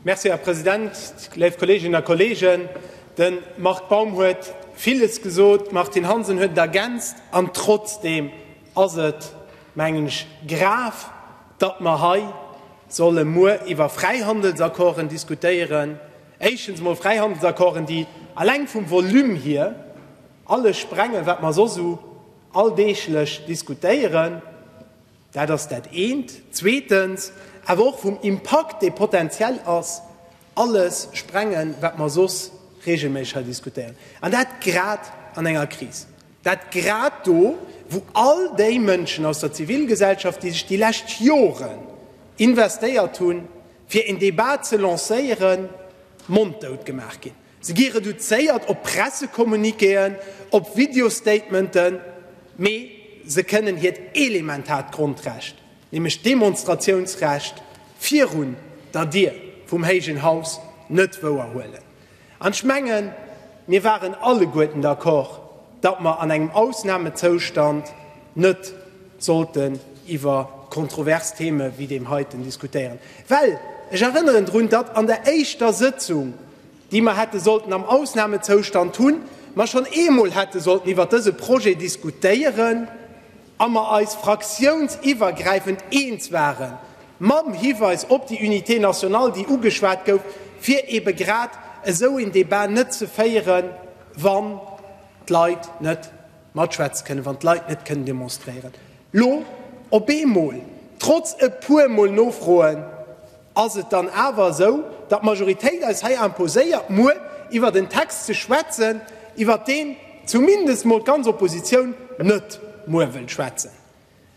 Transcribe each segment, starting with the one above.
Merci, Här President. Léif Kolleeginnen a Kolleegen, de Marc Baum huet villes gesot, d'Martine Hansen huet et ergänzt. An trotzdeem ass et, mengen ech, grav, datt mer hei solle muer iwwer Fräihandelsaccorden diskutéieren. Éischtens emol Fräihandelsaccorden, déi alleng vum Volume hier alles sprengen, wat mer soss esou alldeeglech diskutéieren. Dat ass dat eent. Zweetens, awer och vum Impakt, dee potenziell ass, alles sprengen, wat mer soss regelméisseg hei diskutéieren. An dat grad an enger Kris. Dat grad do, wou all déi Mënschen aus der Zivilgesellschaft, déi sech déi lescht Joren investéiert hunn, fir en Debat ze lancéieren, monddout gemaach ginn. Se gi reduzéiert op Pressecommuniquéen, op Videostatementen, mee se kënnen hiert elementaart Grondrecht, nämlech d'Demonstratiounsrecht virun der Dier vum héijen Haus net wouerhuelen. An ech mengen, mir waren alleguerten d'accord, datt mer an engem Ausnamezoustand net sollten iwwer kontrovers Theme wéi deem heiten diskutéieren. Well ech erënneren drun, datt an der éischter Sëtzung, déi mer hätte sollten am Ausnamezoustand hunn, mer schonn eemol hätte sollten iwwert dëse Projet diskutéieren a mer eis fraktiounsiwwergräifend eens waren, mam Hiweis op déi Unité nationale, déi ugeschwat gouf, fir ebe grad esou een Débat net ze féieren, wann d'Leit net matschwätze kënnen, wann d'Leit net kënnen demonstréieren. Lo op eemol, trotz e puermol Nofroen, Ass et dann awer esou, datt d'Majoritéit eis hei imposéiert, muer iwwert en Text ze schwätzen, iwwert deen zumindest mol d'ganz Oppositioun net muer wëllt schwätzen?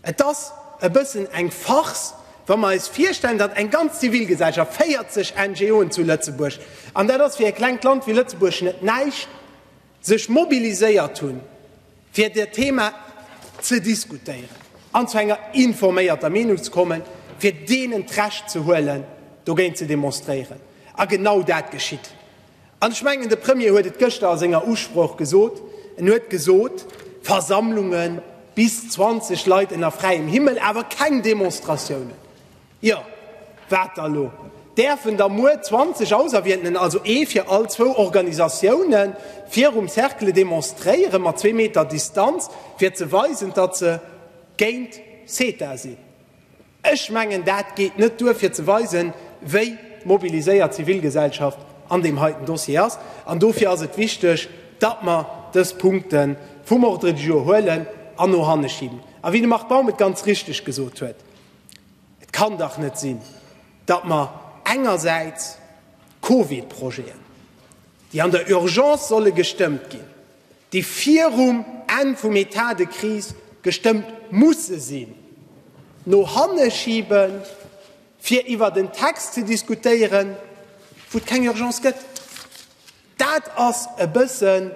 Et ass e bëssen eng Farce, wa mer eis virstellen, datt eng ganz Zivilgesellschaft, 40 NGOen zu Lëtzebuerg, an dat ass fir e klengt Land wéi Lëtzebuerg net näischt, sech mobiliséiert hunn, fir dat Thema ze diskutéieren an zu enger informéierter Meenung ze kommen, fir deenen d'Recht ze huelen, dogéint ze demonstréieren. A genau dat geschitt. An ech mengen, de Premier huet et gëschter a senger Usproch gesot, en huet gesot, Versammlunge bis 20 Leit ënner fräiem Himmel, awer keng Demonstratiounen. Jo, wat da lo? Däerfen da muer 20 Auserwieltenen, also ee fir all zwou Organisatiounen, virum Cercle demonstréieren, mat zwee Meter Distanz, fir ze weisen, datt se géint CETA sinn? Ech mengen, dat geet net duer, fir ze weisen, wéi mobiliséiert d'Zivilgesellschaft an deem heiten Dossier ass. An dofir ass et wichteg, datt mer dës Punkte vum Ordre du jour huelen an no hanne schiben. A wéi de Marc Baum et ganz richteg gesot huet, Et kann dach net sinn, datt mer engersäits Covid-Projeten, déi an der Urgence solle gestëmmt ginn, déi virum Enn vum État de crise gestëmmt musse sinn, no hanne schiben, fir iwwert en Text ze diskutéieren, wou et keng Urgence gëtt. Dat ass e bëssen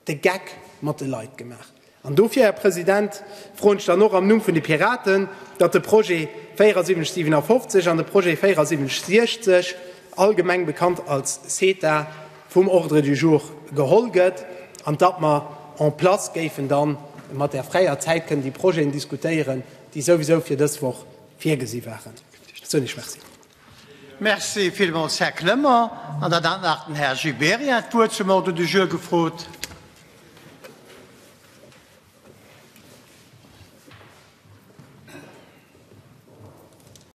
de Geck mat de Leit gemaach. An dofir, Här President, froen ech dann och am Numm vun de Piraten, datt de Projet 7457 an de Projet 7460, allgemeng bekannt als CETA, vum Ordre du jour geholl gëtt an datt mer en place géifen dann mat där fräier Zäit kënnen déi Projeten diskutéieren, déi souwisou fir dës Woch virgesi waren. Ech soen Iech Merci. Merci villmools, Här Clement. An dann hat nach den Här Gibéryen d'Wuert zum Ordre du jour gefrot.